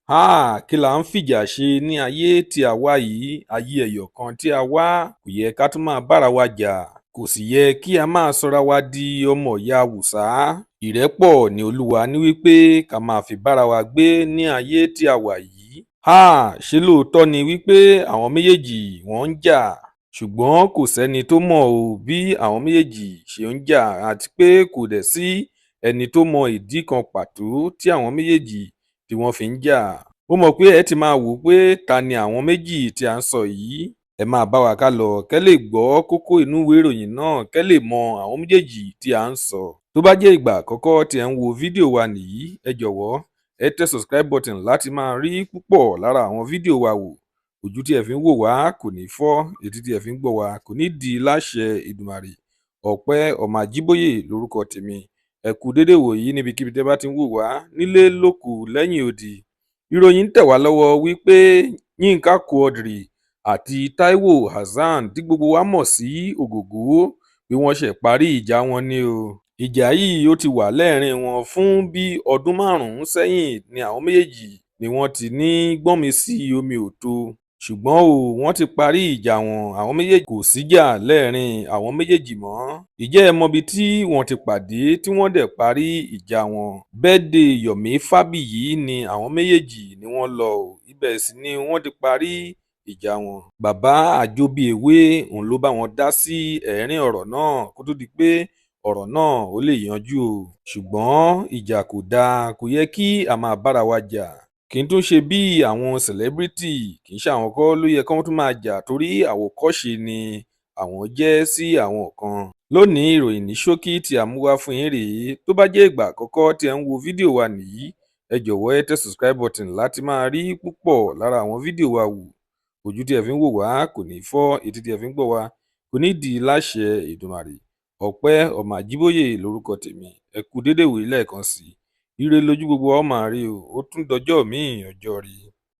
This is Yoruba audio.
Háà, kí là ń fìjà ṣe ní ayé tí a wá yìí? Ayé ẹyọ kan tí a wá, kò yẹ ká tún máa bára wa jà, kò sì yẹ kí a máa sọra wa di ọmọ ìyá Haúsá. Ìrẹ́pọ̀ ni Olúwa ní wípé ká máa fi bára wa gbé ní ayé tí a wà yìí. Háà, ṣé lóòótọ́ ni wípé àwọn méjèèjì wọ́n ń jà? Ṣùgbọ́n kò sẹ́ni tó mọ̀ ọ́ bí àwọn méjèèjì ṣe ń jà, àti pé kò dẹ̀ sí ẹni tó mọ ìdí kan pàtó tí àwọn méjèèjì tí wọ́n fi ń jà. Mo mọ̀ pé ẹ ti máa wò ó pé ta ni àwọn méjì tí à ń sọ yìí. Ẹ máa bá wa ká lọ kẹ́ lè gbọ́ kókó inú ìwé ìròyìn náà, kẹ́ lè mọ àwọn méjèèjì tí à ń sọ. Tó bá jẹ́ ìgbà àkọ́kọ́ tí ẹ ń wo fídíò wa nìyí, ẹ jọ̀wọ́ ẹ tẹ subscribe button láti máa rí púpọ̀ lára àwọn fídíò wa wò. Ojú tí ẹ fi ń wò wá kò ní fọ́, etí tí ẹ fi ń gbọ́ wá kò ní di láṣẹ Èdùmàrè. Ọpẹ́ ọmọ Àjíbóyè lórúkọ tèmi. Ẹ kú dédé wòyí níbikíbi tẹ́ bá ti ń wò wá nílé lóko lẹ́yìn odi. Ìròyìn ń tẹ̀ wá lọ́wọ́ wípé Yínká Quadri àti Taiwo Hassan tí gbogbo wa mọ̀ sí Ògògó bí wọ́n ṣe parí ìjà wọn ni o. Ìjà yìí ó ti wà lẹ́ẹ̀rín wọn fún bí ọdún 5 sẹ́yìn ni àwọn méjèèjì ni wọ́n ti ní gbọ́nmi-sí omi ò tó. Ṣùgbọ́n o, wọ́n ti parí ìjà wọn, àwọn méjèèjì kò síjà lẹ́ẹ̀rín àwọn méjèèjì mọ́. Ìjẹ́ ẹ mọbi tí wọ́n ti pàdé tí wọ́n dẹ̀ parí ìjà wọn? Birthday Yomi Fabiyi ni àwọn méjèèjì ni wọ́n lọ o, ibẹ̀ sì ni wọ́n ti parí ìjà wọn. Bàbá Àjọbíèwé òun ló bá wọn dá sí ẹ̀rín ọ̀rọ̀ náà kó tó di pé ọ̀rọ̀ náà ó lè yanjú o. Ṣùgbọ́n ìjà kò dáa, kò yẹ kí a máa bára wa jà. Kì í tún ṣe bí àwọn celebrity, kì í ṣe àwọn kọ́ ló yẹ kí wọ́n tún máa jà torí àwòkọ́ṣe ni àwọn jẹ́ sí àwọn kan. Lónìí, ìròyìn ní ṣókí tí a mú wá fún yín rèé. Tó bá jẹ́ ìgbà àkọ́kọ́ tí ẹ ń wo fídíò wa nìyí, ẹ jọ̀wọ́ ẹ tẹ subscribe button láti máa rí púpọ̀ lára àwọn fídíò wa wò. Ojú tí ẹ fi ń wò wá kò ní fọ́, etí tí ẹ fi ń gbọ́ wá kò ní di láṣẹ Èdùmàrè. Ọpẹ́ ọmọ Àjíbóyè lórúkọ tèmi. Ẹ kú dédé ìwòyí lẹ́ẹ̀kan sí i. Ire lójú gbogbo wa ó máa rí o. Ó tún dọjọ́ míì, ọjọ́ rí.